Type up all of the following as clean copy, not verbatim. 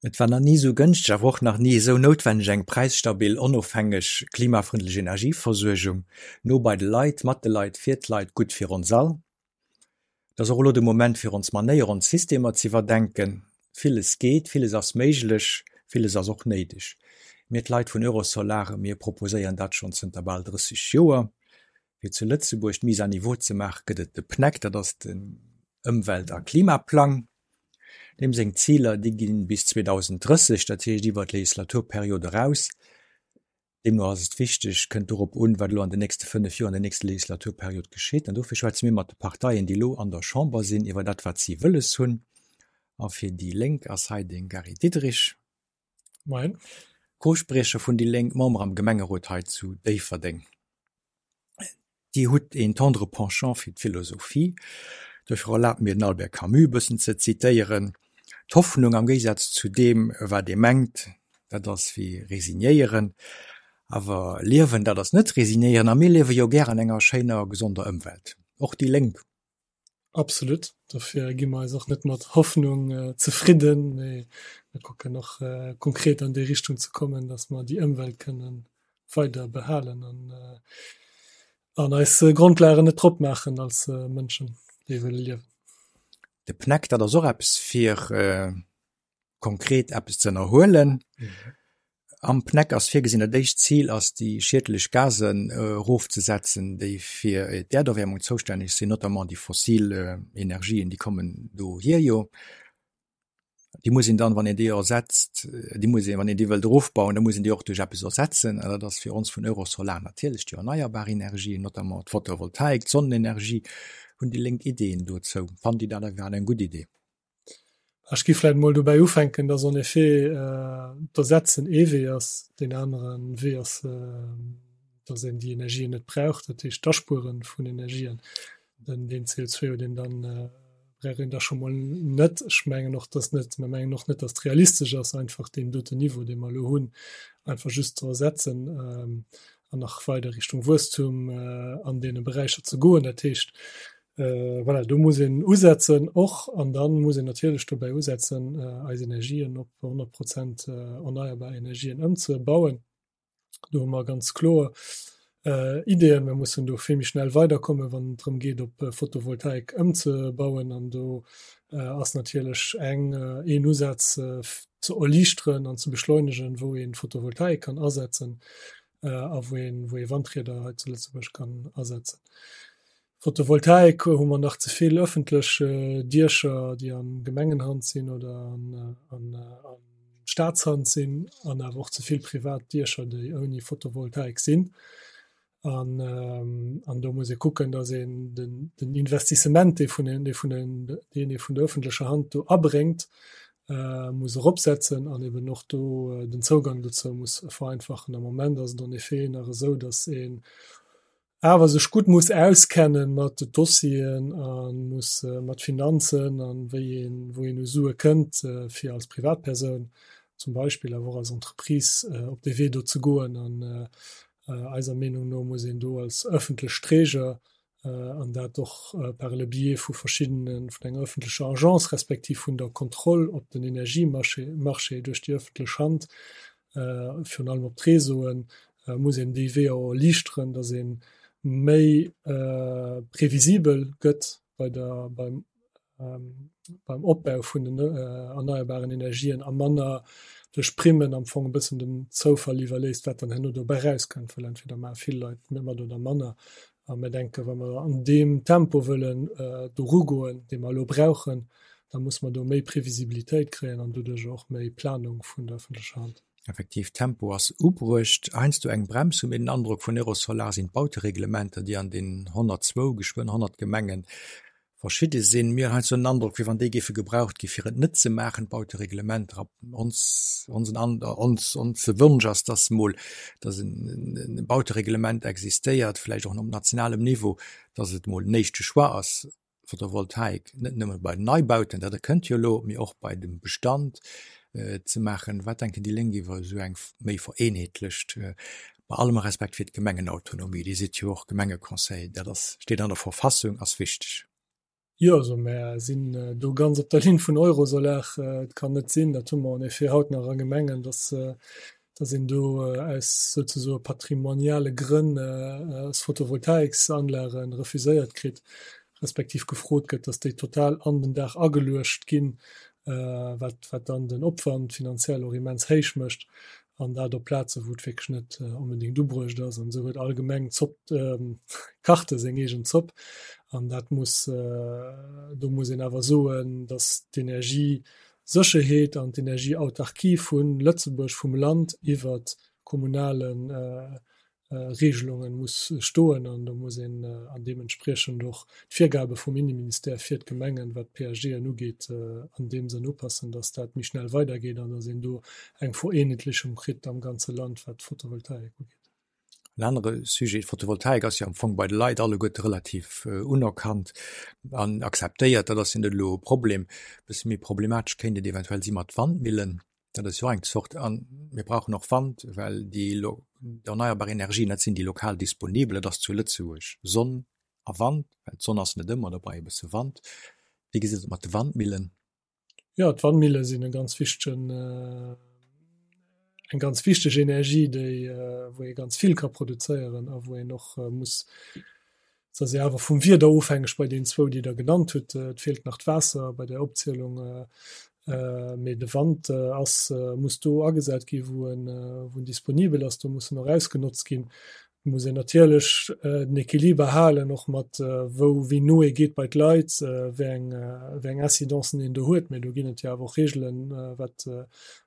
Et war nach ni esou gënschteg, awer och nach ni esou noutwenneg, eng präisstabil, onofhängeg, klimafrëndlech Energieversuergung, no bei de Leit, mat de Leit, fir d'Leit, gutt fir ons all. Et ass och elo de Moment, fir ons Manéier, ons Systemer z'iwwerdenken. Villes geet, villes ass méiglech, villes ass och néideg. Mir, d'Leit vun Eurosolar, mir proposéieren dat schonn zënter bal 30 Joer. Fir zu Lëtzebuerg d'Mise à niveau ze maachen, gëtt et de PNEC, dat ass den Ëmwelt a Klimaplang. Deem seng Ziler, déi gi bis 2030, dat heescht iwwer d'Legislaturperiod eraus. Deemno ass et wichteg, kënnt dorop un, wat elo an den nächste 5 Joer, an der nächster Legislaturperiod geschitt. An dofir schwätze mir mat de Parteien, déi elo an der Chamber sinn, iwwer dat, wat si wëlles hunn. A fir déi Lénk ass hei de Gary Diderich. Moien. Co-Spriecher vun déi Lénk, Member am Gemengerot hei zu Déifferdeng. Dir hutt een tendre penchant fir d'Philosophie, dofir erlaabt mir den Albert Camus e bëssen ze zitéieren, D'Hoffnung, am Géisaz zu deem wat ee mengt, dat ass wéi resignéieren. Awer liewen, dat ass net resignéieren. A mir liewe jo gär an enger schéiner, gesonder Ëmwelt. Och déi Lénk. Absolut. Dofir gi mer eis och net mat Hoffnung zefridden, mee mir kucken och konkret an déi Richtung ze kommen, dass mer déi Ëmwelt kënne weider behalen an an eis Grondlagen net drop maachen als Mënschen, déi wëlle liewen. De PNEC, dat ass och eppes fir konkret eppes ze ënnerhuelen. Am PNEC ass virgesinn, dat éischt Zil ass, déi schiedlech Gasen erofzesetzen, déi fir d'Äerderwäermung zoustänneg sinn, notamment déi fossil Energien, déi kommen dohier jo. Déi muss een dann, wann een déi ersetzt, déi muss een, wann een déi wëllt erofbauen, da muss een déi och duerch eppes ersetzen. An dat ass fir ons vun Eurosolar natierlech déi erneierbar Energien, notamment d'Photovoltaik, d'Sonnenenergie. Hunn déi Lénk Ideeën dozou? Fannt Dir dat iwwerhaapt eng gutt Idee? Ech gi vläicht emol dobäi ufänken, dass en effet d'Ersetzen ee Wee ass. Deen anere Wee ass, dass een déi Energien net brauch, dat heescht d'Aspuere vun Energien. Denn deen CO2, deen dann brauch een da scho mol net. Ech mengen och, dass net, mir mengen och net, dass et realistesch ass, einfach deen doten Niveau, dee mer elo hunn, einfach just ze ersetzen an nach weider Richtung Wuesstum an deene Beräicher ze goen. Dat heescht, Voilà, do muss een usetzen och an dann muss een natierlech dobäi usetzen, eis Energien op 100 Prozent erneierbar Energien ëmzebauen. Do hu mer ganz kloer Ideeën. Mir mussen do vill méi schnell weiderkommen, wann et drëm geet, op Photovoltaik ëmzebauen. An do ass natierlech eng, een Usaz ze erliichteren an ze beschleunegen, wou ee Photovoltaik kann asetzen a wou een, wou ee Wandrieder hei zu Lëtzebuerg kann asetzen. Photovoltaik hu mer nach ze vill ëffentlech Diecher, déi a Gemengenhand sinn oder an Staatshand sinn, an awer och ze vill privat Diecher, déi ouni Photovoltaik sinn. An do muss ee kucken, datt een den Investissement, dee vun deen ee vun der ëffentlecher Hand do abréngt, muss eropsetzen an eben och do den Zougang dozou muss vereinfachen. Am Moment ass et en effet nach esou, datt een awer sech gutt muss auskennen mat Dossieren a muss mat Finanzen an wéi een, wou een u Sue kënnt, fir als Privatpersoun zum Beispill, awer och als Entreprise op dee Wee do ze goen. An eiser Meenung no muss een do als ëffentlech Träger, an dat och par le biais vu verschiddenen, vun enger ëffentlecher Agence respektiv vun der Kontroll op den Energiemarché Marché duerch déi ëffentlech Hand, virun allem op d'Réseauen, muss een déi Weeër och erliichteren, datt ee méi previsibel gëtt bei der, beim, beim Opbau vun den erneierbaren Energien a manner duerch Primmen am Fong e bëssen dem Zoufall iwwerléisst, wat dann herno dobäi erauskënnt, well entweder maache vill Leit mat oder manner. A mir denken, wa mer an deem Tempo wëllen do erugoen, dee mer elo brauchen, da muss mer do méi Previsibilitéit kréien an doduerch och méi Planung vun der öffentlecher Hand. Effektiv, Tempo ass ubruecht. Heiansdo eng Brems, hu mir den Androck vun Eurosolar, sinn d'Bautereglementer, déi an den 102, geschwënn 100 Gemenge verschidde sinn. Mir hunn heiansdo den Androck, wéi wann déi géife gebraucht gi fir et net ze maachen, d'Bautereglementer. A ons, onsen An, ons, onse Wonsch ass, dass mol, dass en Bautereglement existéiert, vläicht och op nationalem Niveau, dass et mol den éischte Choix ass, Photovoltaik net nëmme bei den Neibauten, dat kënnt jo elo, mee och bei dem Bestand ze maachen. Wat denken déi Lénk iwwer esou eng méi vereenheetlecht, bei allem Respekt fir d'Gemengenautonomie, Dir sidd jo och Gemengeconseiller, dat ass, steet an der Verfassung, ass wichteg. Jo, also mär sinn do ganz op der Linn vun Eurosolar. Et kann net sinn, dat hu mer en effet haut nach a Gemengen, dass, dass een do aus souzesoe patrimoniale Grënn s Photovoltaiksanlage refuséiert kritt, respektiv gefrot gëtt, dass déi total an den Daach ageluecht ginn, wat, wat dann den Opwand finanziell och immens héich mécht. An dat op Plaze wou et wierklech net onbedéngt ubruecht ass. An esou huet all Gemeng d'Zopp, kacht e seng eegen Zopp. An dat muss, do muss een awer soen, datt d'Energiesécherheet an d'Energieautarkie vu Lëtzebuerg, vum Land iwwert kommunale Regelunge muss stoen. An do muss een an deementspriechend och d'Virgabe vum Inneministère fir d'Gemengen, wat d'PAGen ugeet, an deem Sënn upassen, datt dat méi schnell weidergeet an datt een do eng Vereenheetlechung kritt am ganze Land, wat d'Photovoltaik ugeet. En anere Sujet, d'Photovoltaik ass jo am Fong bei de Leit alleguerte relativ unerkannt an akzeptéiert. Dat ass jo net elo e Problem. E bësse méi problematesch kéint et eventuell si mat Wandmillen. Dat ass jo och eng Zort. A mir brauchen och Wand, well déi erneierbar Energien, dat sinn déi lokal disponibel. Dat ass zu Lëtzebuerg Sonn a Wand, well d'Sonn ass net ëmmer dobäi, e bësse Wand. Wéi gesäit et mat de Wandmillen? Jo, d'Wandmille sinn e ganz wichtegen, eng ganz wichteg Energie, déi, wou ee ganz vill ka produzéieren a wou een och muss, se ass jo awer vum Wieder ofhängeg bei deenen zwou, déi Der genannt hutt. Et feelt nach d'Waasser bei där Opzielung, mee de Wand ass, muss do agesat gi wou en, wou en disponibel ass. Do muss en och ausgenotzt ginn. Et muss een natierlech den Equiliber halen, och mat wou, wéi no ee geet bei d'Leit, wéi eng, wéi eng Incidencen een do huet. Mee do ginn et jo awer och Reegelen, wat,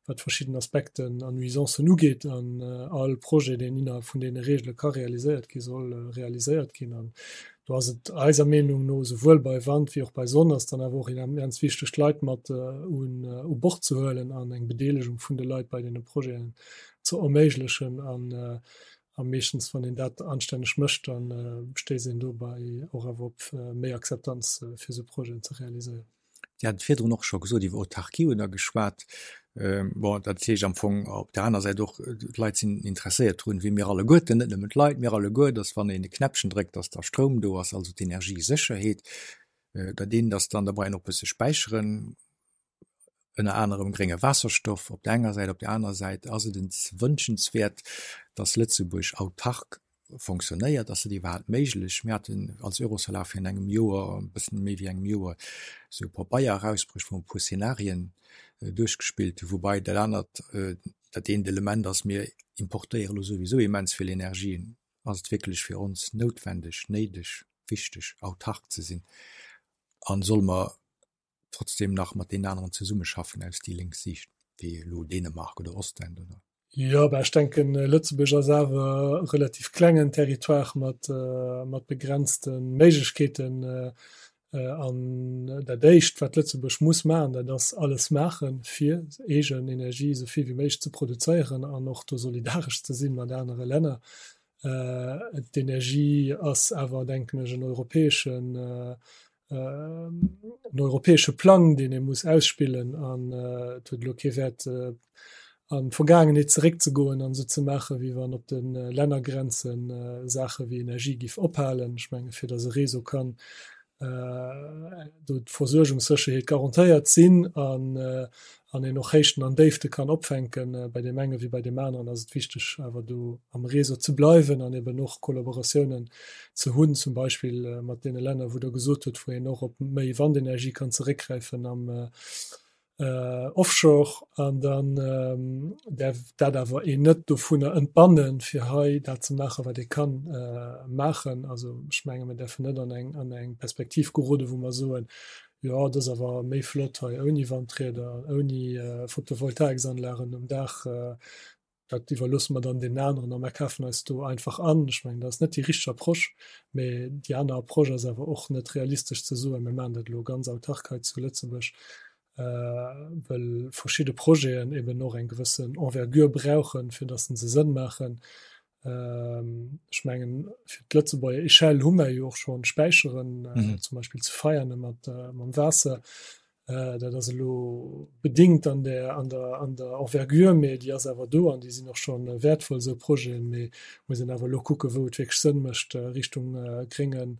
wat verschidden Aspekten an Nuisancen ugeet. An all Projet, deen innerhalb vun deene Reegele ka realiséiert ginn, soll realiséiert ginn. An do ass et eiser Meenung no, souwuel bei Wand wéi och bei Sonn, ass dann awer och immens wichteg, d'Leit mat un u Bord ze huelen an eng Bedeelegung vun de Leit bei deene Projeten ze erméiglechen. An A meeschtens, wann een dat anstänneg mécht, da stéisst een dobäi och awer op méi Akzeptanz, fir esou Projeten ze realiséieren. Dir hat et virdrun och scho gesot, iwwer Autarkie hutt Der geschwat. Bon, dat heescht am Fong op där aner Säit och, d'Leit sinn interesséiert drun, wéi mir alleguerten, net nëmmen d'Leit, mir alleguer, datt wann een e Knäppchen dréckt, datt da Stroum do ass, also d'Energiesécherheet. Dat eent ass dann, da brauch een och e bësse späicheren. ënner anerem grénge Waasserstoff op der enger Säit, op der anerer Säit ass et wënschenswäert, datt Lëtzebuerg autark fonctionnéiert. Ass dat iwwerhaapt méiglech? Mir haten als Eurosolar virun engem Joer, e bëssen méi wéi engem Joer, esou e Pabeier erausbruecht, wou mer e puer Szenarien duerchgespillt hunn, woubai dat anert, dat eent Element ass, mir importéiere lo souwisou immens vill Energie. Ass et wierklech fir ons noutwendeg, néideg, wichteg, autark ze sinn? An solle mer trotzdem nach mat deenen aneren zesummeschaffen aus déi lénks Siicht, wéi elo Dänemark oder Ostend oder? Jo, bah ech denken, Lëtzebuerg ass awer e relativ klengen Territoire mat, mat begrenzte Méiglechkeeten. An dat Éischt, wat Lëtzebuerg muss maachen, dat ass alles maachen, fir eegen Energie esou vill wéi méiglech ze produzéieren an och do solidaresch ze si mat anere Länner. D'Energie ass awer, denken ech, en europäeschen, en europäesche Plang, deen ee muss ausspillen. An et huet elo kee Wäert, an d'Vergaangenheet zeréckzegoen an esou ze maachen, wéi wann op de Lännergrenze Saache wéi Energie giff ophalen. Ech menge fir datt e Réseau kann do d'Versuergungssécherheet garantéiert sinn an an een och Héichten an Déifte kann opfänken. Bei deem enge wéi bei deem aneren ass et wichteg awer do am Réseau ze bleiwen an eben och Kollaboratiounen ze hunn, zum Beispill mat deene Länner, wou Der gesot hutt, wou een och op méi Wandenergie kann zeréckgräifen am Offshore an dann däerf dat awer een net dovunner entbannen, fir hei dat ze maachen, wat ee kann maachen. Also ech menge mir däerfen net an eng, an eng Perspektiv geroden, wou mer soen, jo et ass awer méi flott hei ouni Wandrieder, ouni Photovoltaiksanlagen um Daach, Dat iwwerloosse mer dann deenen aneren a mer kafen eis do einfach an. Ech mengen, dat ass net déi richteg Approche. Mee déi aner Approche ass awer och net realistesch ze soen, mir maachen dat elo ganz autark hei zu Lëtzebuerg, well verschidde Projeten eben och eng gewëssen Envergure brauchen, fir datt se Sënn maachen. Ech mengen, fir d'Lëtzebuerger Echelle hu mer jo och scho Späicheren, zum Beispill zu Veianen mat mam Waasser. Dat ass elo bedingt an der, an der, an der Envergure, mee déi ass awer do an déi sinn och scho wäertvoll, esou Projeten. Mee muss een awer elo kucken, wou et wierklech Sënn mécht, Richtung gréngen.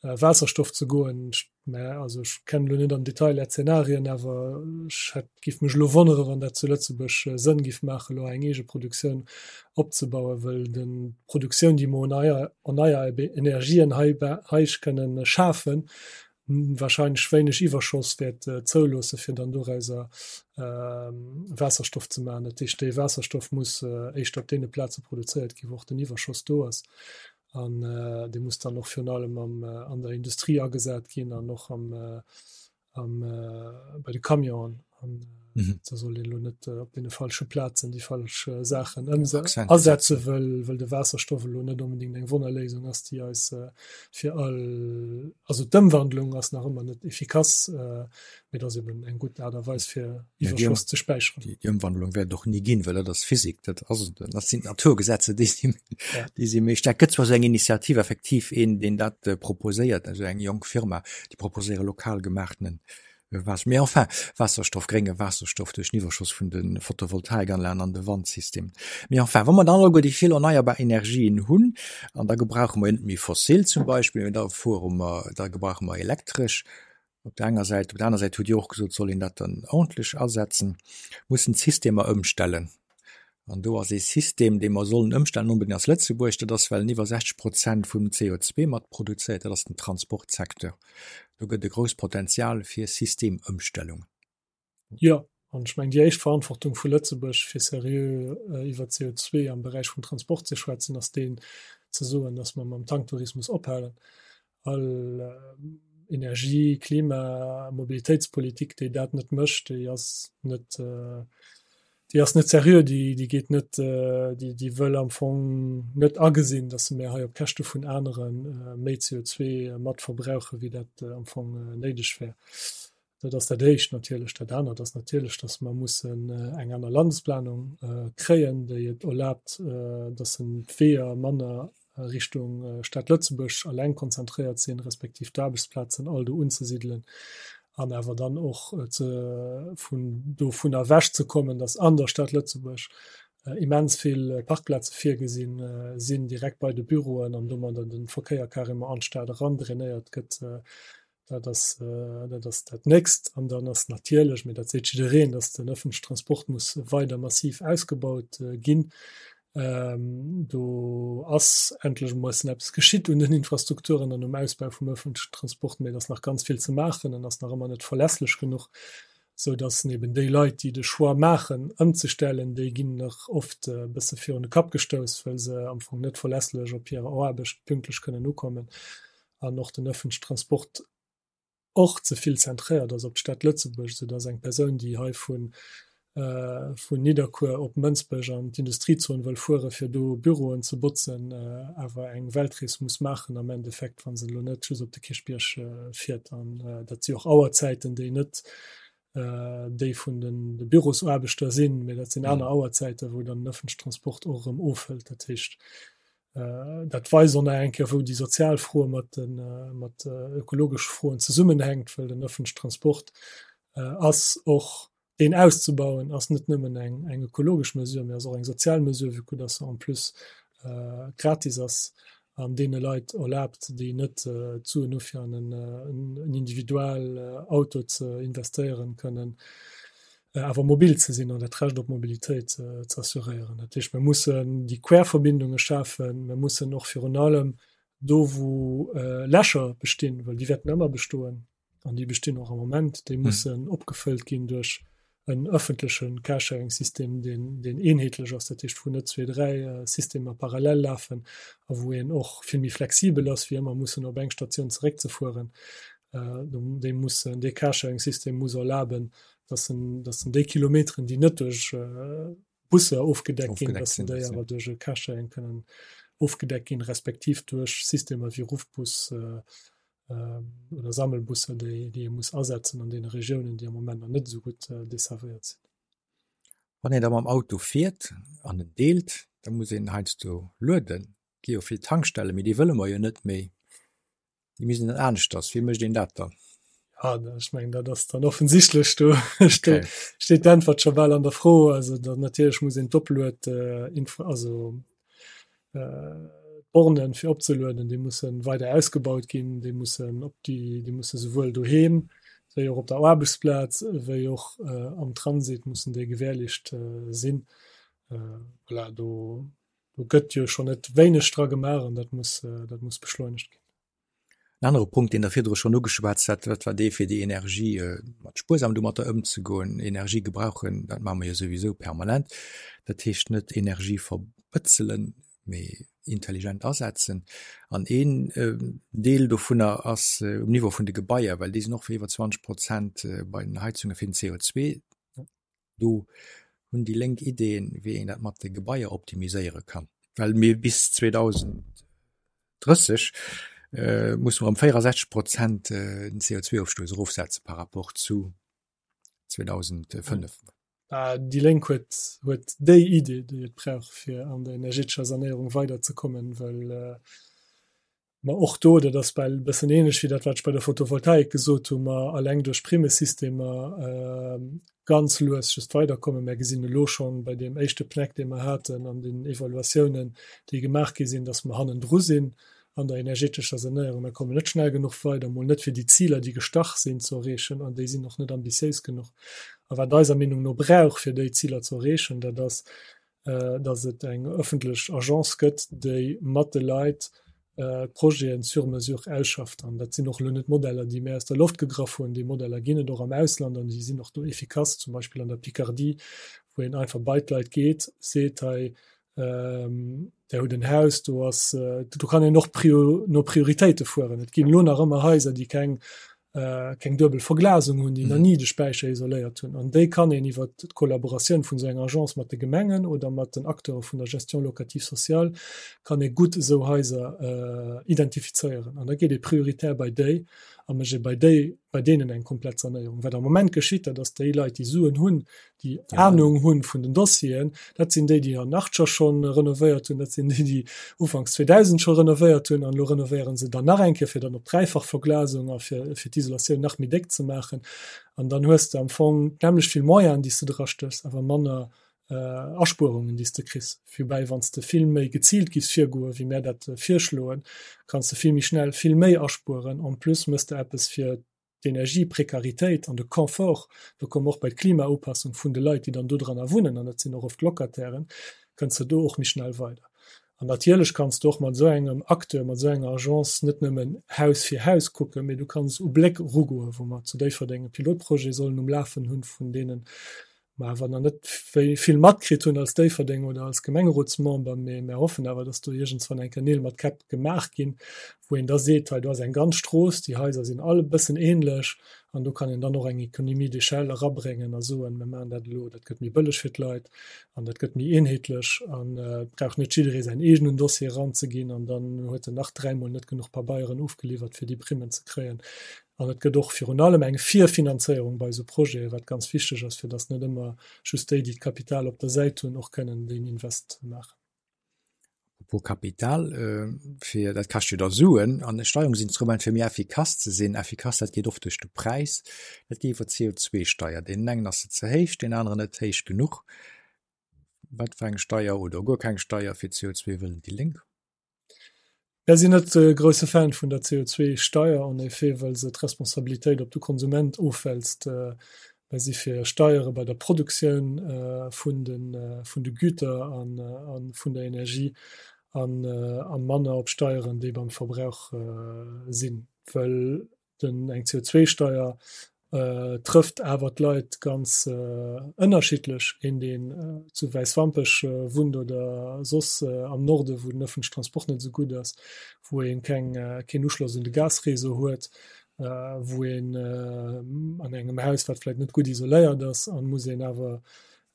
Waasserstoff ze goen. Mä also ech kennen elo net am Detail Är Zenarien, awer ech hätt, géif mech elo wonnere wann dat zu Lëtzebuerg Sënn géif maachen, elo eng eege Produktioun opzebauen, wëll den d'Produktioun, déi mer un erneierbar Energien hei hei kënnen schafen, wahrscheinlech wéineg Iwwerschoss wäert zouloosse fir dann dorauser Waasserstoff ze maachen. Dat heescht, dee Waasserstoff muss éischter op deene Plaze produzéiert ginn, wou och den Iwwerschoss do ass. An dee muss dann och virun allem am, an der Industrie agesat ginn an och am, am, bei de Camionen. An mhm. da soll een elo net op deene falsche Plazen déi falsch Saachen asetze, wëll, wëll de Waasserstoff elo net onbedéngt eng Wonnerléisung ass, déi eis fir all, also d'Ëmwandlung ass nach ëmmer net effikass. Mee dat ass eben eng gutt Aart a Weis fir Iwwerschoss ze späicheren. Déi Ëmwandlung wäert och ni ginn, well dat ass Physik, dat ass, dat sinn d'Naturgesetze, déi si, déi si méi staark. Gëtt zwar esou eng Initiativ effektiv, een deen dat proposéiert, also eng jonk Firma, déi proposéiere lokal gemaachtenen Waasser, mee enfin, Waasserstoff, grénge Waasserstoff duerch den Iwwerschoss vun de Photovoltaikanlagen an de Wandsystem. Mee enfin, wa mer dann alleguer déi vill erneierbar Energien hunn, an da gebrauche mer jo net méi fossil zum Beispill, mee da fuere mer, da gebrauche mer elektresch, Op der enger Säit, op der aner Säit hutt Dir och gesot, soll een dat dann ordentlech asetzen, mussen d'Systemer ëmstellen. An do ass ee System, dee mer sollen ëmstellen, onbedéngt ass Lëtzebuerg, dat ass well en iwwer 60 Prozent vum CO2 mat produzéiert, dat ass den Transportsecteur. Do gëtt e grousst Potenzial fir Systemëmstellung. Jo, an ech mengen, déi éischt Verantwortung vu Lëtzebuerg, fir seriö iwwer CO2 am Beräich vum Transport ze schwätzen, ass deen, ze soen, datt mer mam Tanktourismus ophalen. All Energie-, Klima-, Mobilitéitspolitik, déi dat net mécht, déi ass net, déi ass net seriö, déi, déi geet net, déi, déi wëll am Fong net agesinn, datt mer hei op Käschte vun anere méi CO2 mat verbrauchen, wéi dat am Fong néideg wär. Dat ass dat Éischt natierlech. Dat anert ass natierlech, dass mer mussen eng aner Landesplanung kréien, déi et erlaabt, dass d'Weeër manner Richtung Stad Lëtzebuerg eleng konzentréiert sinn, respektiv d'Aarbechtsplazen all do unzesidelen an awer dann och ze vun dovun ewechzekommen, dass an der Stad Lëtzebuerg immens vill Parkplaze virgesinn sinn, direkt bei de Büroen an domadder de Verkéier carrément an d'Stad eran drainéiert gëtt. Dat ass, dat ass dat Nächst. An dann ass natierlech, mee dat seet jiddereen, dass den öffentlichen Transport muss weider massiv ausgebaut ginn. Do ass endlech emol essen eppes geschitt un den Infrastrukturen an um Ausbau vum öffentlichen Transport, mee et ass nach ganz vill ze maachen. En ass nach ëmmer net verlässlech genuch, sou dass eben déi Leit, déi de Choix maachen, ëmzestellen, déi ginn nach oft e bësse virun de Kapp gestouss, well se am Fong net verlässlech op hirer Aarbecht pünktlech kënnen ukommen. an och den öffentlichen Transport och ze vill zentréiert ass op d'Stad Lëtzebuerg, soudass eng Persoun, déi hei vun vun Nidderkuer op Mënsbech an d'Industriezon wëll fuere fir do Büroen ze botzen, awer eng Weltrees muss maachen am Endeffekt, wa se elo net just op de Kierchbierg fiert. An dat si och Auerzäiten, déi net déi vun de Bürosaarbechter sinn, mee dat sinn aner Auerzäiten, wou dann den öffentlichen Transport och erëm ofhëlt. Dat heescht, Dat weist och nach eng Kéier, wou déi sozial Froe mat de mat ökologesche Froen zesummenhänkt, well den öffentlichen Transport ass och, deen auszebauen, ass net nëmmen eng eng ökologesch Mesure, mee ass och eng sozial Mesure, vue que dass se en plus gratis ass an deene Leit erlaabt, déi net d'Suen hu fir an en Individualauto ze investéieren, kënnen awer mobil ze sinn an dat Recht op Mobilitéit ze assuréieren. Dat heescht, mir mussen déi Querverbindunge schafen, mir mussen och virun allem do, wou Lächer bestinn, well déi wäerten ëmmer bestoen an déi bestinn och am Moment, déi mussen opgefëllt ginn duerch en öffentleche Carsharing-System, deen, deen eenheetlech ass, dat heescht, wou net zwee, dräi Systemer parallel lafen a wou een och vill méi flexibel ass, wéi ëmmer mussen op eng Statioun zeréckzefueren. Déi mussen, dee Carsharing-System muss erlaben, dass en, dass en déi Kilometeren, déi net duerch Busser ofgedeckt ginn, dass en déi awer duerch e Carsharing kënnen ofgedeckt ginn, respektiv duerch Systemer wéi Ruffbus oder Sammelbusser, déi, déi ee muss asetzen an deene Regiounen, déi am Moment nach net esou gutt desservéiert sinn. Wann een da mam Auto fiert an en deelt, da muss een heiansdo lueden. Et gi jo vill Tankstellen, mee déi wëlle mer jo net méi. Déi missten dann aneschters. Wéi mécht een dat dann? Ja, ech mengen, dat ass dann offensichtlech. Do okay. steet d'Äntwert scho bal an der Fro. Also da natierlech muss een d'Oplued, äh, also äh, Bornen fir opzelueden, déi musse weider ausgebaut ginn, déi mussen op déi, déi musse souwuel doheem wéi och op der Aarbechtsplaz wéi och am Transit mussen déi gewährleescht sinn. Voilà, do, do gëtt jo schonn net wéineg dra gemaach an dat muss, dat muss beschleunegt ginn. En anere Punkt, deen Der virdru schonn ugeschwätzt hat, dat war dee fir déi Energie mat spuersam domatter ëmzegoen. Energie gebrauchen, dat maache mer jo souwisou permanent. Dat heescht net Energie verbëtzelen, mee intelligent asetzen. An een Deel dovunner ass um Niveau vun de Gebaier, well déi sinn och fir iwwer 20 Prozent bei den Heizunge fir den CO2. Do hunn déi Lénk Ideeën, wéi een dat mat de Gebaier optimiséiere kann. Well mir bis 2030 musse mer ëm 64 Prozent den CO2-Ofstouss erofsetze par rapport zu 2005. Déi Lénk huet huet déi Idee, déi et brauch, fir an der energetescher Sanéierung weiderzekommen, well Ma och do, dat ass bal e bëssen ähnlech wéi dat, wat ech bei der Photovoltaik gesot hunn, mer alleng duerch Primesystemer ganz lues just weiderkommen. Mer gesinn elo schonn bei deem éischte PNEC, dee mer haten, an den Evaluatiounen, déi gemaach gi sinn, dass mer hannendru sinn an der energetescher Sanéierung. Mer kommen net schnell genuch weider, mol net fir déi Ziler, déi gestach sinn, ze erreechen, an déi sinn och net ambitiéis genuch. A wat eiser Meenung no brauch, fir déi Ziler ze erreechen, dat ass, dass et eng öffentlech Agence gëtt, déi mat de Leit d'Projeten sur mesure ausschafft. An dat sinn och elo net Modeller, déi mir aus der Loft gegraff hunn. Déi Modeller ginn et och am Ausland an déi sinn och do efficace, zum Beispill an der Picardie, wou een einfach bei d'Leit geet, seet, hei, Der hutt en Haus, do ass, do kann een och no Prioritéite fueren. Et ginn elo nach ëmmer Haiser, déi keng keng duebel Verglasung hunn, déi nach ni de Späicher isoléiert hunn. An déi kann een iwwer d'Kollaboratioun vun esou enger Agence mat de Gemengen oder mat den Acteure vun der Gestion locative sociale kann ee gutt esou Haiser identifizéieren. An da geet ee prioritär bei déi a mécht ee bei déi, bei deenen eng komplett Sanéierung. Wat am Moment geschitt, dat ass, déi Leit, déi Suen hunn, déi Ahnung hunn vun den Dossieren, dat sinn déi, déi an Achtscher schonn renovéiert hunn, dat sinn déi, déi ufanks 2000 scho renovéiert hunn an elo renovéiere se dann nach eng Kéier, fir dann op Dräifachverglasung a fir, fir d'Isolatioun nach méi déck ze maachen. An dann hues de am Fong d'nämmlecht vill Moyenen, déi s de drastéchs, awer manner Aspuerungen, déi s de kriss. Woubäi, wann s de vill méi geziilt giffs virgoen, wéi mär dat virschloen, kanns de vill méi schnell vill méi aspueren. En plus méchs de eppes fir d'Energieprekaritéit an de Confort, do komme mer och bei d'Klimaupassung vun de Leit, déi dann dodranner wunnen, an dat sinn och oft Locatairen, kënns de do och méi schnell weider. An natierlech kanns de och mat esou engem Acteur, mat esou enger Agence net nëmmen Haus fir Haus kucken, mee du kanns u Bléck erugoen, wou mer zu Déifferdeng e Pilotprojet sollen um Lafen hunn, vun deenen mer awer nach net vill matkritt hunn als Déifferdeng oder als Gemengerotsmember, mee mer hoffen awer, dass do iergendswann eng Kéier Neel mat Käpp gemaach ginn, wou een da seet, hei do ass eng ganz Strooss, déi Haiser sinn all e bëssen ähnlech an do kann een dann och eng Économie d'échelle erabréngen a soen, mer maachen dat elo, dat gëtt méi bëlleg fir d'Leit an dat gëtt méi eenheetlech an et brauch net jidderee säin eegenen Dossier eranzeginn an dann huet en nach dräimol net genuch Pabeieren ofgeliwwert, fir déi Primmen ze kréien. An et gëtt och virun allem eng Virfinanzéierung bei esou Projeten, wat ganz wichteg ass, fir datt net ëmmer just déi, déi d'Kapital op der Säit hunn, och kënnen deen Invest maachen. Apropos Kapital, fir, dat kascht jo da Suen an e Steierungsinstrument, fir méi effikass ze sinn. Effikass, dat geet oft duerch de Präis, dat geet iwwer d'CO2-Steier. Deenen engen ass se ze héich, deenen aneren net héich genuch. Wat fir eng Steier oder guer keng Steier fir CO2 wëllen déi Lénk? Mär sinn net e grousse Fan vun der CO2-Steier, en effet, well se d'Responsabilitéit op de Konsument ofwälzt. Mär si fir Steiere bei der Produktioun vun de vun de Güter a vun der Energie a manner op Steieren, déi beim Verbrauch sinn, well Den eng CO2-Steier trëfft awer d'Leit ganz ënnerschiddlech. Een, deen zu Wäiswampech wunnt oder soss am Norde, wou den ëffentlechen Transport net esou gutt ass, wou ee keng, keen Uschloss un de Gasréseau huet, wou een an engem Haus, wat vläicht net gutt isoléiert ass, an muss een awer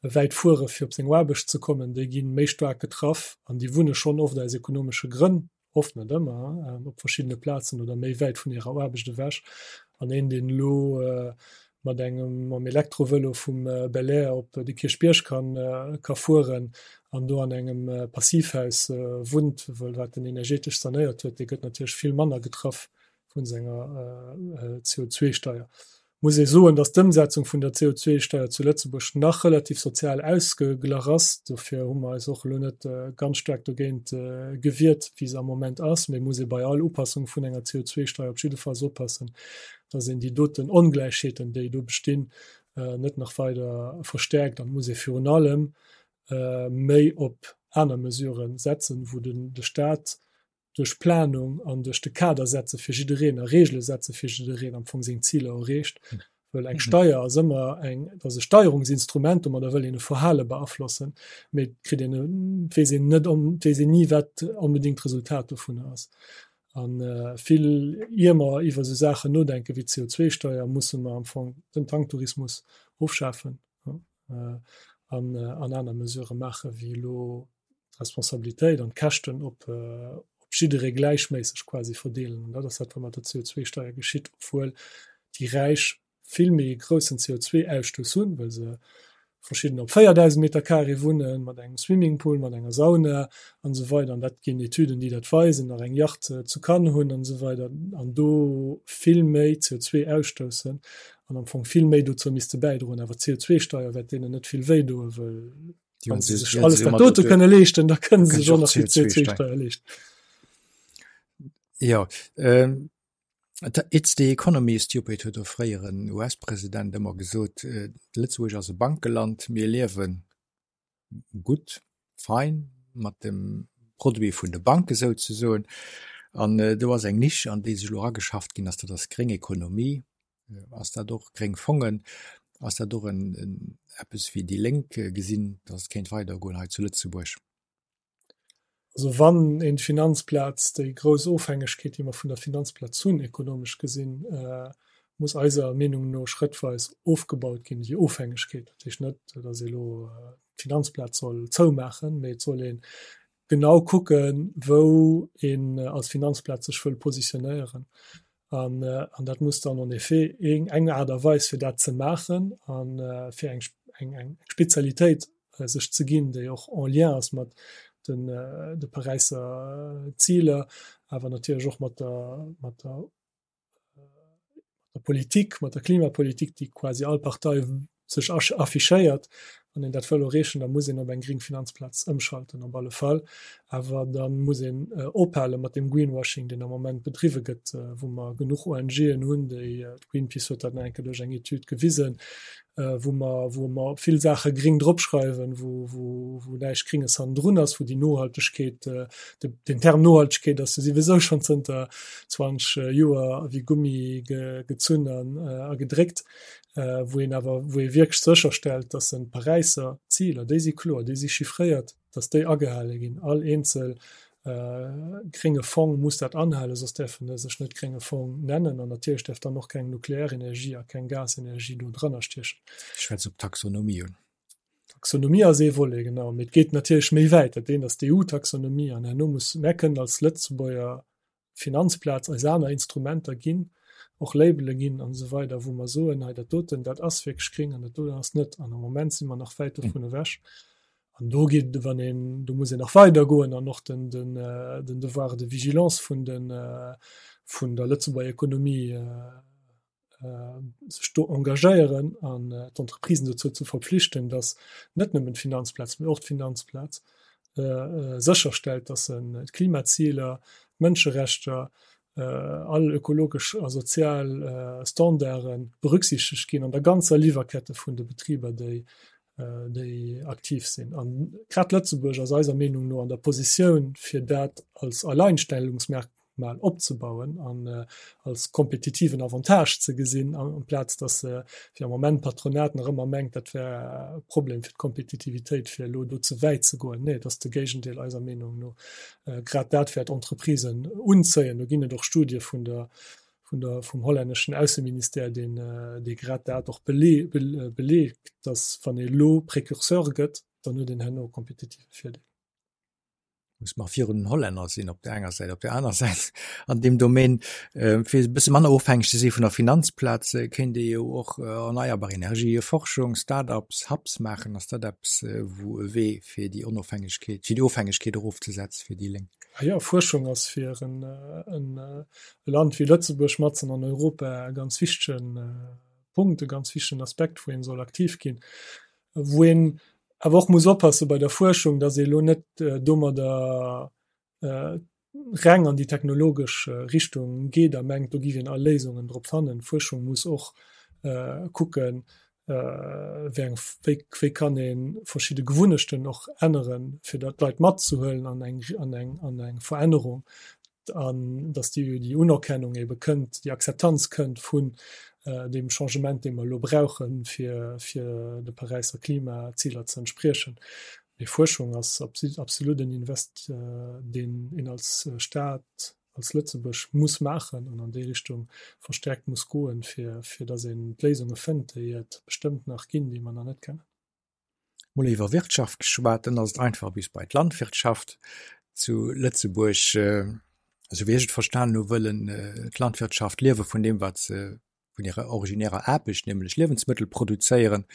wäit fuere fir op seng Aarbecht ze kommen, déi gi méi staark getraff an déi wunne schonn oft aus ekonomesche Grënn oft, net ëmmer, op verschiddene Plazen oder méi wäit vun hirer Aarbecht ewech. An een, deen elo mat engem mam Elektrovëlo vum Belair op de Kierchbierg kann ka fueren an do an engem Passivhaus wunnt, well wat en energetesch sanéiert huet, dee gëtt natierlech vill manner getraff vun senger CO2-Steier. Muss ee soen, datt d'Ëmsetzung vun der CO2-Steier zu Lëtzebuerg nach relativ sozial ausgeglach ass. Dofir hu mer eis och elo net ganz staark dogéint gewiert, wéi se am Moment ass. Mee muss ee bei all Upassung vun enger CO2-Steier op jiddefalls oppassen, datt een déi doten Ongläichheeten, déi do bestinn, net nach weider verstärkt. An et muss ee virun allem méi op aner Mesurë setzen, wou de Stat duerch Planung an duerch de Kader setze fir jiddereen a Regele setze fir jiddereen am Fong seng Ziler erreecht. Well eng Steier ass ëmmer eng, dat ass e Steierungsinstrument, domadder wëll een e Verhale beaflossen, mee et kritt een, et weess een net, et weess een ni, wat onbedéngt d'Resultat dovunner ass. A vill, ier mer iwwer esou Saachen nodenke wéi d'CO2-Steier, musse mer am Fong den Tanktourismus ofschafen an aner Mesurë maache wéi elo d'Responsabilitéit an d'Käschten op op jidderee gläichméisseg quasi verdeelen. An dat ass dat, wat mat der CO2-Steier geschitt, obwuel déi Räich vill méi e groussen CO2-Ausstouss hunn, well se verschidden op 4.000 Meter carré wunnen, mat engem Swimmingpool, mat enger Sauna an esou weider, an dat ginn Etüden, déi dat weisen, nach eng Yacht zu Cannes hunn an esou weider, an do vill méi CO2 ausstoussen an am Fong vill méi dozou misste bäidroen. Awer d'CO2-Steier wäert deenen net vill wéi doen, well Wann se sech alles dat dote kënne leeschten, da kënne se sech och nach déi CO2-Steier leeschten. Jo, ähm, It's the economy stupid huet e fréieren US-President ëmmer gesot. Lëtzebuerg ass e Bankeland, mir liewe gutt, fein mat dem Produit vun de Banke souzesoen. An do ass eng Nisch, an déi sech elo erageschafft ginn ass, dat ass gréng Ekonomie. Ass dat och gréng Fongen? Ass dat och en eppes wéi déi Lénk gesinn, datt et kéint weidergoen hei zu Lëtzebuerg? Also wann een d'Finanzplaz, déi grouss Ofhängegkeet, déi mer vun der Finanzplaz hunn, ekonomesch gesinn, muss eiser Meenung no schrëttweis ofgebaut ginn, déi Ofhängegkeet. Dat heescht net, datt ee elo d'Finanzplaz soll zoumaachen, mee et soll ee genau kucken, wou een als Finanzplaz sech wëll positionéieren. An, an dat muss dann en effet eng, eng Aart a Weis fir dat ze maachen a fir eng, eng, eng Spezialitéit sech ze ginn, déi och en lien ass mat den, de Paräisser Ziler, awer natierlech och mat der, mat der der Politik, mat der Klimapolitik, déi quasi all Partei sech affichéiert. Wann een dat wëll erreechen, da muss een op eng gréng Finanzplaz ëmschalten, op alle Fall. Awer da muss een ophale mat deem Greenwashing, deen am Moment bedriwwe gëtt, wou mer genuch ONGen hunn, déi, d'Greenpeace huet dat nach eng Kéier duerch eng Etüd gewisen, wou mer, wou mer vill Saache gréng dropschreiwen, wou, wou, wou näischt Gringes hannendrun ass, wou déi Nohaltegkeet, de, den Term Nohaltegkeet ass jo souwisou schonn zënter 20 Joer wéi Gummi ge, gezunn an a gedréckt, wou een awer, wou ee wierklech sécherstellt, dass en d'Paräisser Ziler, déi si kloer, déi si chiffréiert, dass déi agehale ginn. All eenzel grénge Fong muss dat anhalen, soss däerf en sech net grénge Fong nennen. An natierlech däerf dann och keng Nuklearenergie a keng Gasenergie do dranner stiechen. Ech schwätze op d'Taxonomie un. D'Taxonomie ass ee Volet, genau. Mee et geet natierlech méi wäit. Dat eent ass d'EU-Taxonomie an herno muss, mär kënnen als Lëtzebuerger Finanzplaz eis aner Instrumenter ginn, och Labele ginn an esou weider, wou mer soen, hei dat doten, dat ass wierklech gréng an dat doten ass net. An am Moment si mer nach wäit dovun ewech. An do geet, wann een, do muss een nach weidergoen an och den, den, den Devoir de vigilance vun den, vun der Lëtzebuerger Ekonomie sech do engagéieren an d'Entreprisen dozou ze verpflichten, datt net nëmmen d'Finanzplaz, mee och d'Finanzplaz sécherstellt, datt se d'Klimaziler, d'Mënscherechter, all ökologesch a sozial Standarde berücksichtegt ginn an der ganzer Liwwerkette vun de Betriber, déi déi aktiv sinn. An grad Lëtzebuerg ass eiser Meenung no an der Positioun, fir dat als Alleinstellungsmerkmal opzebauen an als kompetitiven Avantage ze gesinn, amplaz datt, wéi am Moment d'Patronat nach ëmmer mengt, dat wär e Problem fir d'Kompetitivitéit, fir elo do ze wäit ze goen. Nee, et ass de Géigendeel eiser Meenung no. Grad dat wäert Entreprisen unzéien. Do ginn et och Studie vun der vun der, vum hollänneschen Ausseministère, deen, dee grad dat och belee, beleegt, dass wann ee elo Précurseur gëtt, dann huet een herno e kompetitive Virdeel. Muss mer virun den Hollänner sinn op der enger Säit, op der aner Säit an deem Domaine, fir e bësse manner ofhängeg ze si vun der Finanzplaz, kéint ee jo och erneierbar Energië, Forschung, Start-ups, Hubs maachen. Ass dat eppes, wou e Wee fir déi Onofhängegkeet, fir déi Ofhängegkeet erofzesetze fir déi Lénk? Ah jo, Fuerschung ass fir en, en E Land wéi Lëtzebuerg matzen an Europa e ganz wichtege. Punkt, e ganz wichtegen Aspekt, wou een soll aktiv ginn, wou een awer och muss oppasse bei der Fuerschung, datt ee elo net domadder reng an déi technologesch Richtung geet a mengt, do giff een all Léisungen drop fannen. Fuerschung muss och kucken, wéi eng, wéi, wéi kann ee verschidde Gewunnechten och änneren, fir dat d'Leit matzehuelen an eng, an eng, an eng Verännerung, an datt déi, déi Unerkennung ebe kënnt, déi Akzeptanz kënnt vun deem Changement, dee mer elo brauchen, fir, fir de Paräisser Klimaziler ze entspriechen. Mee Fuerschung ass absolut en Invest, deen een als Staat, als Lëtzebuerg muss maachen an an déi Richtung verstärkt muss goen, fir, fir datt een d'Léisunge fënnt, déi et bestëmmt nach ginn, déi mer nach net kennen. Mol iwwer Wirtschaft geschwat, dann ass et einfach bis bei d'Landwirtschaft zu Lëtzebuerg. Esou wéi ech et verstanen hu, wëllen d'Landwirtschaft liewe vun deem, wat se vun hirer originärer Aarbecht, nämlech Liewensmëttel produzéieren.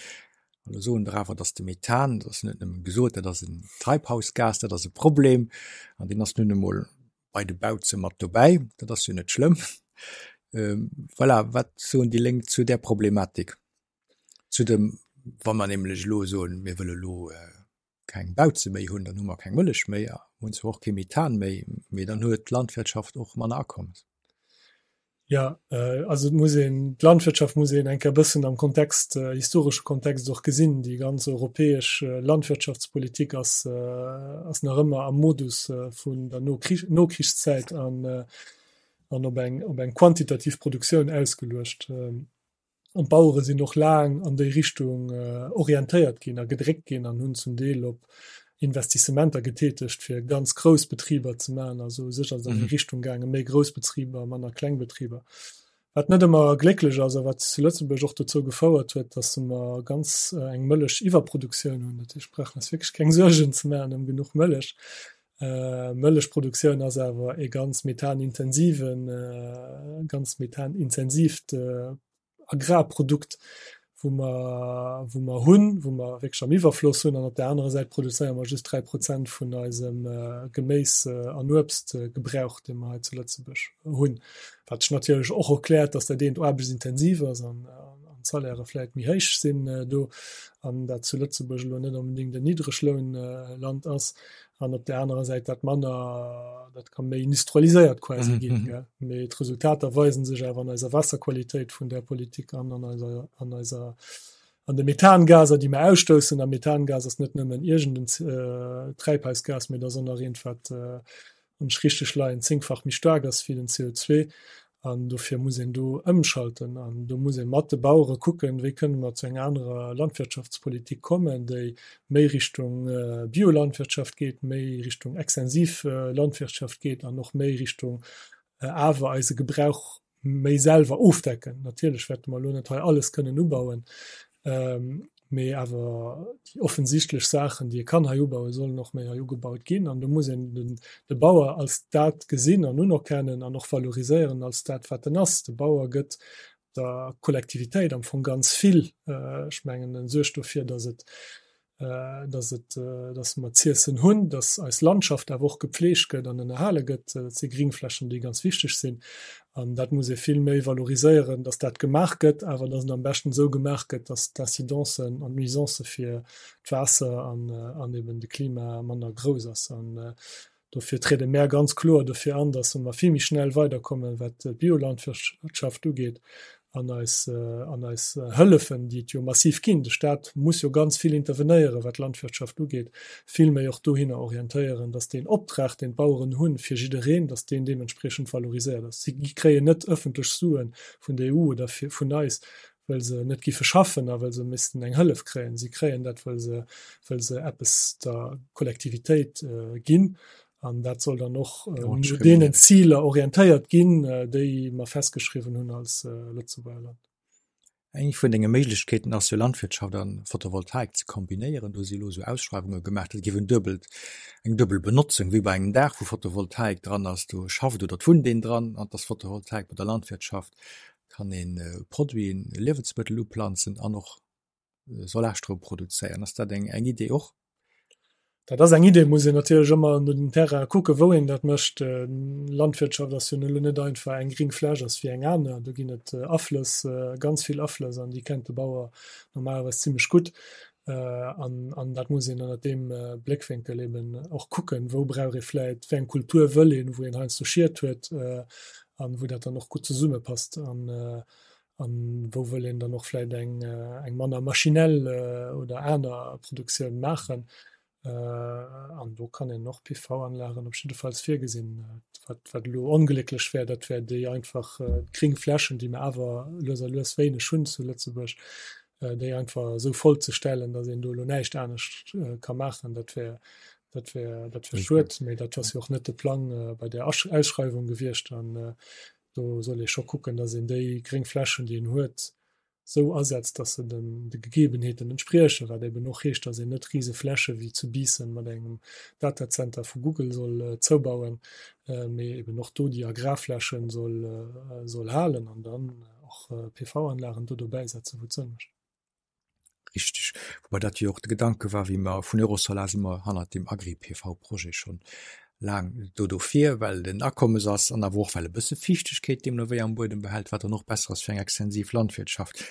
An elo soen der awer, dass de Methan, dat ass net nëmmen gesot, dat ass en Treibhausgas, dat ass e Problem an deen ass nun emol bei de Bauze mat dobäi. Dat ass jo net schlëmm. Voilà, wat soen déi Lénk zu där Problematik? Zu dem, wa mer nämlech elo soen, mir wëlle elo keng Bauze méi hunn, dann hu mer keng Mëllech méi a hunn zwar och kee Methan méi, mee dann huet d'Landwirtschaft och manner Akommes. Jo, also et muss een, d'Landwirtschaft muss een eng Kéier e bëssen am Kontext, historesche Kontext och gesinn. Déi ganz europäesch Landwirtschaftspolitik ass, ass nach ëmmer am Modus vun der Nokrichszäit an, an op eng, op eng quantitativ Produktioun ausgeluecht. An d'Bauere sinn och laang an déi Richtung orientéiert ginn a gedréckt ginn an hunn zum Deel op Investissementer getätegt, fir ganz grouss Betriber ze maachen. Also u sech ass et an déi Richtung gaangen, méi grouss Betriber, manner kleng Betriber. Wat net ëmmer glécklech ass a wat zu Lëtzebuerg och dozou gefouert huet, datt mer ganz eng Mëllech-Iwwerproduktioun hunn. Dat heescht, mir brauchen eis wierklech keng Suergen ze maachen ëm genuch Mëllech. Mëllechproduktioun ass awer e ganz methanintensiven, ganz methanintensiivt Agrarprodukt, wou mer, wou mer hunn, wou mer wierklech am Iwwerfloss hunn. An op där anerer Säit produzéiere mer just 3 Prozent vun eisem Geméis an Uebstgebrauch, dee mer hei zu Lëtzebuerg hunn. Wat sech natierlech och erkläert, dass dat eent aarbechtsintensiv ass an d'Salairë vläicht méi héich sinn do an dat zu Lëtzebuerg elo net onbedéngt en Niddreglounland ass. An op där anerer Säit dat manner, dat ka méi industrialiséiert quasi mhm. ginn. Gell? Mee d'Resultater weisen sech awer an eiser Wasserqualitéit vun der Politik an an eiser, an eiser an de Methangaser, déi mer ausstoussen. A Methangas ass net nëmmen iergend en äh, Treibhausgas, mee dat ass och nach eent, wat äh, wann ech richteg leien, zéngfach méi staark ass wéi den CO2. An dofir muss een do ëmschalten an do muss ee mat de Bauere kucken, wéi kënne mer zu enger anerer Landwirtschaftspolitik kommen, déi méi Richtung Biolandwirtschaft geet, méi Richtung extensiv Landwirtschaft geet an och méi Richtung awer eise Gebrauch méi selwer ofdecken. Natierlech wäerte mer elo net hei alles kënnen ubauen, mee awer déi offensichtlech Saachen, déi ee kann hei ubauen, sollen och méi hei ugebaut ginn. An do muss een den, de Bauer als dat gesinn an unerkennen an och valoriséieren als dat, wat en ass. De Bauer gëtt der Kollektivitéit am Fong ganz vill. Ech mengen, en suergt dofir, datt et dass et, dass mer z'iessen hunn, dass eis Landschaft awer och gepflegt gëtt an ënnerhale gëtt. Dat si Gringflächen, déi ganz wichteg sinn. An dat muss ee vill méi valoriséieren, dass dat gemaach gëtt, awer dass et am beschten esou gemaach gëtt, dass d'Incidencen an d'Nuisancë fir d'Waasser an, an eben de Klima manner grouss ass. An Dofir triede mär ganz kloer dofir an, dass mer vill méi schnell weiderkommen, wat d'Biolandwirtschaft ugeet an eis, an eis Hëllefen, déi et jo massiv ginn, de Stat muss jo ganz vill intervenéieren, wat d'Landwirtschaft ugeet, vill méi och dohinner orientéieren, dass deen Optrag, deen d'Baueren hunn fir jiddereen, dass deen deementspriechend valoriséiert ass. Si kréien net ëffentlech Sue vun der EU oder vun eis, well se net giffe schaffen a well se missten eng Hëllef kréien. Si kréien dat, well se, well se eppes der Kollektivitéit ginn. An dat soll dann och no deenen Ziler orientéiert ginn, déi mer festgeschriwwen hunn als Lëtzebuerger Land. Eng vun denge Méiglechkeeten ass jo Landwirtschaft a Photovoltaik ze kombinéieren. Do si elo esou Ausschreiwunge gemaach, dat géif en duebelt, eng duebel Benotzung, wéi bei engem Daach, wou Photovoltaik dran ass, do schafft oder et wunnt een dran an et ass Photovoltaik bei der Landwirtschaft. kann een Produiten, Liewensmëttel uplanzen an och Solarstroum produzéieren. Ass dat eng eng Idee och? Dat ass eng Idee, muss een natierlech ëmmer no den Terraine kucken, wou een dat mécht. Landwirtschaft ass jo elo net einfach eng gring Fläch ass wéi eng aner. Do ginn et Aflëss, ganz vill Aflëss an déi kennt de Bauer normalerweis zimlech gutt. An, an dat muss een ënnert deem Bléckwénkel eben och kucken, wou brauch ee vläit, wéi eng Kultur wëll een, wou een heiansdo Schied huet an wou dat dann och gutt zesummepasst. An An wou wëll een dann och vläit eng, eng manner maschinell oder aner Produktioun maachen? An do kann een och PV-Anlagen op jiddefalls virgesinn. Wat, wat elo onglécklech wär, dat wär déi einfach gréng Flächen, déi mer awer lues a lues wéineg hunn zu Lëtzebuerg, déi einfach esou voll ze stellen, datt een do elo näischt anescht ka maachen. Dat wär, dat wär, dat wär schued. Mee dat ass jo och net de Plang bei där Ausschreiwung gewiescht. An Do soll ee scho kucken, datt een déi gréng Flächen, déi een huet, esou asetzt, datt se den de Gegebenheeten entspriechen, wat eben och heescht, datt een net rise Fläche wéi zu Biissen mat engem Datacenter vu Google soll zoubauen, mee eben och do déi Agrarfläche soll soll halen an dann och PV-Anlagen do dobäi setzen, wou et Sënn mécht. Richteg, woubai dat jo och de Gedanke war, wéi mer vun Eurosolar si mer hannert deem Agri-PV-Projet schonn laang do dofir, well et en Akommes ass an awer och well e bësse Fiichtegkeet deemno wéi am Buedem behält, wat dann och besser ass fir eng extensiv Landwirtschaft.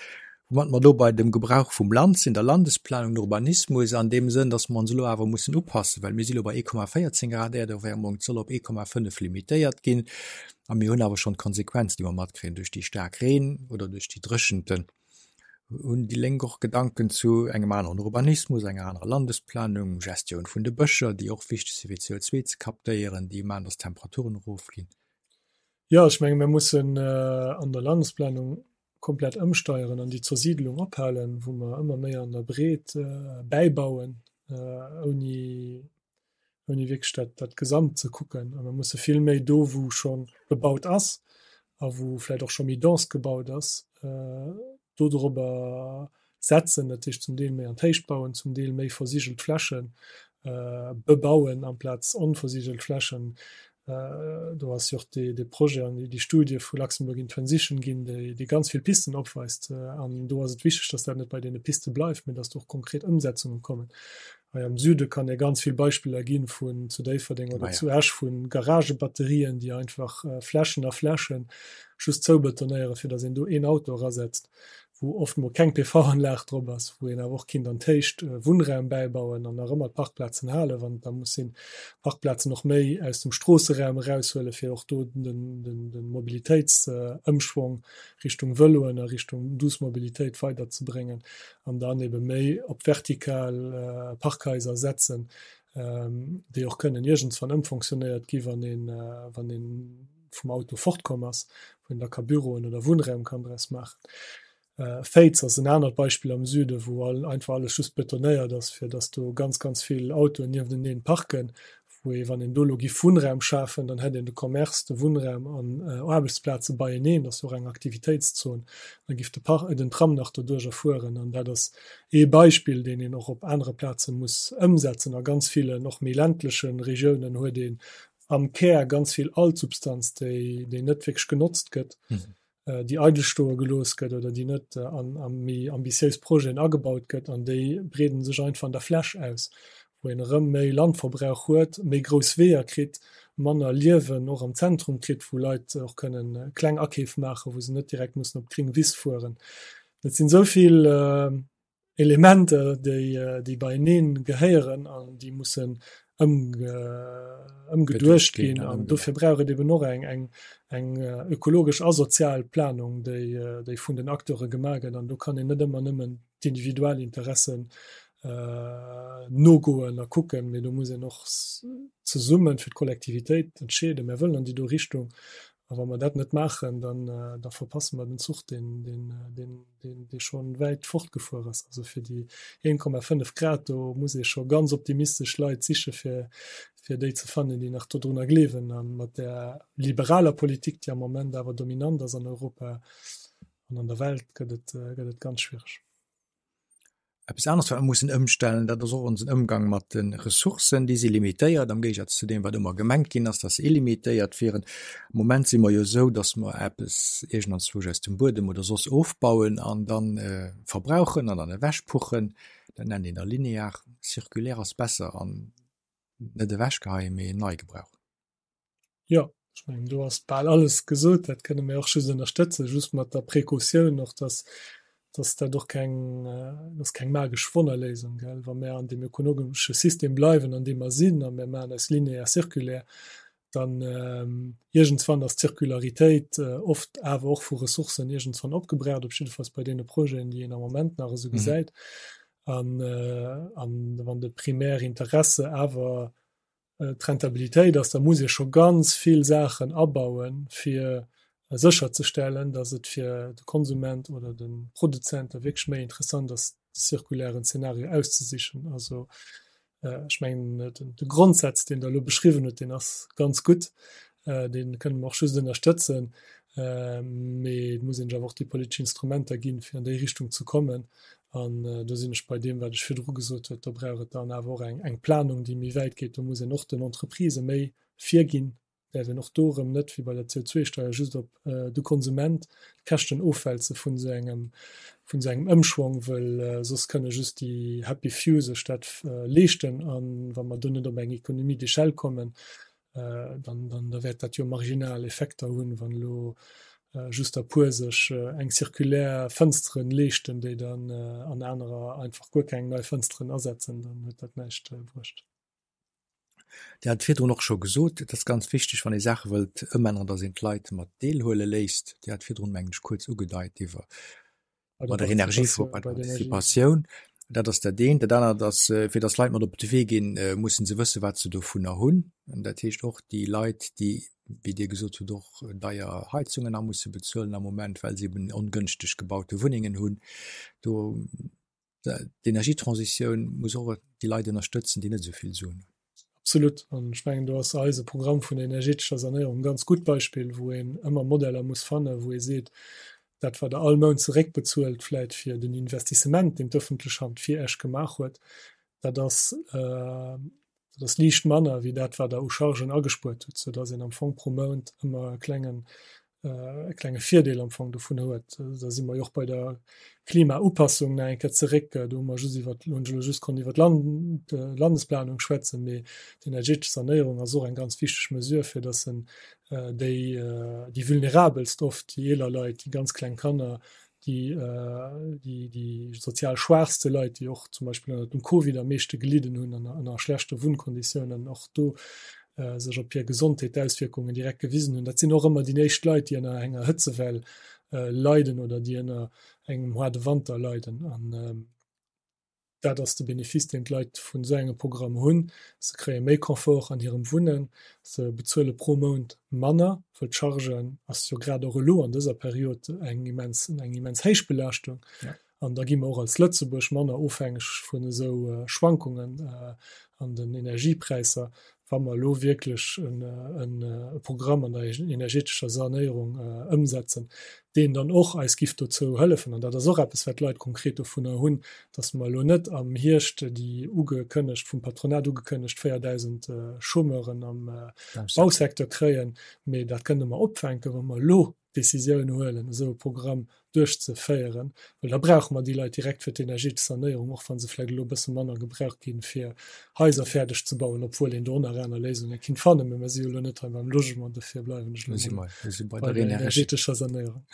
Woumat mer do bei dem Gebrauch vum Land sinn, der Landesplanung, den Urbanismus an deem Sënn, dass mer ons elo awer mussen upassen, well mir si elo bei 1,14 Grad Äerderwärmung, et soll op 1,5 limitéiert ginn a mir hunn awer schonn d'Konsequenz, déi mer matkréien duerch déi staark Reen oder duerch déi Dréchenten. Hunn déi Lénk och Gedanken zu engem aneren Urbanismus, enger anerer Landesplanung, Gestioun vun de Bëscher, déi och wichteg si fir CO2 ze kaptéieren, déi maachen, datt d'Temperaturen erofginn? Jo, ech menge mir mussen an der Landesplanung komplett ëmsteieren an déi Zersiedelung ophalen, wou mer ëmmer méi an der Breet bäibauen, ouni ouni wierklech dat, dat Gesamt ze kucken. A mir musse vill méi do, wou scho gebaut ass a wou vläicht och scho méi dense gebaut ass, do dorobber setzen, dat heescht zum Deel méi an d'Héicht bauen, zum Deel méi versigelt Fläche bebauen amplaz onversigelt Flächen. Do ass jo och dee Projet an déi Studie vu Luxembourg in Transition ginn, déi ganz vill Pisten opweist. An do ass et wichteg, dass dat net bei deene Piste bleift, mee dass do och konkret Ëmsetzunge kommen. Hei am Süde kann ee ganz vill Beispiller ginn vun zu Déifferdeng oder zu Esch vu Garagebatterien, déi einfach Flächen a Flächen just zoubetonéieren, fir datt een do een Auto erasetzt, wou oft mol keng PV-Anlag drop ass, wou een awer och kinnt an d'Héicht Wunnraum bäibauen an nach ëmmer d'Parkplazen halen, wann et da muss sinn, Parkplazen och méi aus dem Stroosseraum eraushuelen, fir och do de Mobilitéitsëmschwong Richtung Vëloen a Richtung douce Mobilitéit weiderzebréngen an dann ebe méi op vertikal Parkhaiser setzen, déi och kënnen iergendswann ëmfonctionnéiert gi wann een, wann ee vum Auto fortkomm ass, wou een da ka Büroen oder Wunnraum kann draus maachen. Féiz ass en anert Beispill am Süden, wou all, einfach alles just betonéiert ass, fir datt do ganz, ganz vill Autoen niefteneen parken, wou ee, wann een do elo giff Wunnraum schafen, dann hätt een de Commerce, de Wunnraum an Aarbechtsplaze beieneen, dat ass jo och eng Aktivitéitszon, da giff de Par, den Tram nach doduercher fueren an dat ass ee Beispill, deen een och op anere Plaze muss ëmsetzen. A ganz villen, och méi ländleche Regiounen huet een am Kär ganz vill Altsubstanz, déi, déi net wierklech genotzt gëtt. Déi eidel stoe gelooss gëtt oder déi net an a méi ambitiéis Projeten agebaut gëtt an déi breeden sech einfach an der Fläch aus, wou een erëm méi Landverbrauch huet, méi grouss Weeër kritt, manner Liewen och am Zentrum kritt, wou Leit och kënnen kleng Akeef maachen, wou se net direkt mussen op d'gréng Wiss fueren. Et sinn esou vill Elementer, déi, déi beieneen gehéieren an déi mussen ëmgeduecht ginn. An dofir brauch et eben och eng, eng, eng ökologesch a sozial Planung, déi, déi vun den Acteure gemaach gëtt. An do kann een net ëmmer nëmmen d'Individualinteressen nogoen a kucken, mee do muss een och zesumme fir d'Kollektivitéit entscheeden, Mir wëllen an déi do Richtung. A wa mer dat net maachen, dann, da verpasse mer den Zuch, deen, deen, deen, deen, dee scho wäit fortgefuer ass. Also fir déi 1,5 Grad, do muss ee scho ganz optimistesch Leit siche fir, fir déi ze fannen, déi nach dodrunner gleewen. A mat där liberaler Politik, déi am Moment awer dominant ass an Europa an an der Welt, gëtt et, gëtt et ganz schwiereg. Eppes aneres, wat mer mussen ëmstellen, dat ass och onsen Ëmgang mat de Ressourcen. Déi si limitéiert, am Géigesaz zu deem, wat ëmmer gemengt ginn ass, dass se illimitéiert wieren. Am Moment si mer jo esou, dass mer eppes iergendanzwousch aus dem Buedem oder soss ofbauen an da verbrauchen an dann ewechpuchen. Dat nennt een da linear. Circulaire ass besser. An. Net ewechgeheien, mee nei gebrauchen. Jo, ech mengen, do ass bal alles gesot. Dat kënne mir och just ënnerstëtzen, just mat der Precautioun och, dass, dass dat och keng, dat ass keng magesch Wonnerléisung, gell. Wa mir an deem ökonogesche System bleiwen, an deem mer sinn, a mir maachen eis linéaire circulaire, dann iergendswann ass d'Zirkularitéit oft awer och vu Ressourcen iergendswann opgebraucht, op jiddefalls bei deene Projeten, déi een am Moment nach esou gesäit. An, an wann de primäre Interesse awer d'Rentabilitéit ass, da muss ee scho ganz vill Saachen abauen, fir sécherzestellen, datt et fir de Konsument oder de Produzent da wierklech méi interessant ass, de zirkulären Zeenario auszesichen. Also ech mengen, de Grondsaz, deen Der elo beschriwwen hutt, deen ass ganz gutt, dee kënne mer och just ënnerstëtzen. Mee et muss een sech awer och déi politesch Instrumenter ginn, fir an déi Richtung ze kommen. An do sinn ech bei deem, wat ech virdru gesot huet, do brauch et dann awer och eng, eng Planung, déi méi wäit geet. Do muss een och den Entreprisë méi virginn, däerf een och do erëm net, wéi bei der CO2-Steuer, just op de Konsument d'Käschten ofwälze vun esou engem, vun esou engem Ëmschwong, wëll soss kënne just déi happy few sech dat leeschten. A wa mer do net op eng Économie d'échelle kommen, dann, dann da wäert dat jo marginal Effekter hunn, wann elo just der puer sech eng zirkulär Fënsteren leeschten, déi dann an anerer einfach guer keng nei Fënsteren asetzen, dann huet dat näischt bruecht. Dir hat virdrun och scho gesot, et ass ganz wichteg, wann ee Saache wëllt ëmänneren, datt een d'Leit mat deelhuele léisst. Dir hat virdrun, mengen ech, kuerz ugedeit iwwer bei der Energie, bei der Participatioun. Dat ass dat eent. Dat anert ass, fir datt d'Leit mat op de Wee ginn, mussen se wëssen, wat se dovunner hunn. An dat heescht och déi Leit, déi, wéi Dir gesot hutt, och deier Heizungen nach musse bezuelen am Moment, well se eben ongënschteg gebaute Wunnengen hunn. Do, d'Energietransitioun muss och déi Leit ënnerstëtzen, déi net esou vill Suen hunn. Absolut. An ech mengen, do ass eise Programm vun der energetescher Sanéierung e ganz gutt Beispill, wou een ëmmer Modeller muss fannen, wou ee seet, dat wat Der all Mount zeréckbezuelt vläit fir den Investissement, deen d'ëffentlech Hand fir Iech gemaach huet, dat ass, dat ass liicht manner wéi dat, wat Der u Chargen agespuert hutt, soudass een am Fong pro Mount ëmmer e klengen e klenge Virdeel am Fong dovun huet. Da si mer jo och bei der Klimaupassung nach eng Kéier zeréck. Do hu mer just iwwer, hunn ech elo just konnt iwwer d'Land, d'Landesplanung schwätzen, mee d'energetesch Sanéierung ass och eng ganz wichteg Mesure, fir datt en déi, déi Vulnerabelst oft, déi eeler Leit, déi ganz kleng Kanner, déi, déi, déi sozial schwaachste Leit, déi och zum Beispill ënner dem Covid am meeschte gelidden hunn an ënner schlechte Wunnkonditiounen, och do sech op hir Gesondheet d'Auswierkungen direkt gewisen hunn. Dat sinn och ëmmer déi éischt Leit, déi ënner enger Hëtzewell leiden oder déi ënner engem haarde Wanter leiden. An Dat ass de Benefice, deen d'Leit vun esou engem Programm hunn, Se kréie méi Confort an hirem Wunnen, se bezuele pro Mount manner, wëll d'Charge ass jo grad och elo an dëser Period eng immens, eng immens héich Belaaschtung. An da gi mer och als Lëtzebuerg manner ofhängeg vun esou Schwankungen an den Energiepräisser, wa mer elo wierklech e Programm an der energetescher Sanéierung ëmsetzen, deen dann och eis giff dozou hëllefen, an dat ass och eppes, wat d'Leit konkret dovunner hunn, datt mer elo net am Hierscht déi ugekënnegt, vum Patronat ugekënnegt 4.000 Chômeuren am Bausecteur kréien, mee dat kënne mer opfänken, wa mer elo d'Decisioun huelen, esou e Programm duerchzeféieren, well da brauche mer déi Leit direkt fir d'energetesch Sanéierung, och wa se vläicht elo e bësse manner gebraucht ginn, fir Haiser fäerdeg ze bauen, obwuel een do och nach aner Léisunge kinnt fannen. Mä mer si jo elo net hei beim Logement, dofir bleiwen ech elo mol bei der energetescher Sanéierung.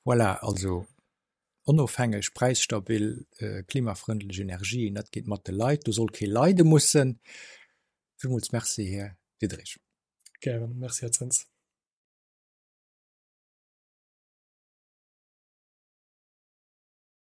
Voilà, also onofhängeg, präisstabil, klimafrëndlech Energie, dat geet mat de Leit, do soll kee leide mussen. Villmools Merci, Här Diderich. Gären. Merci, Här Zens.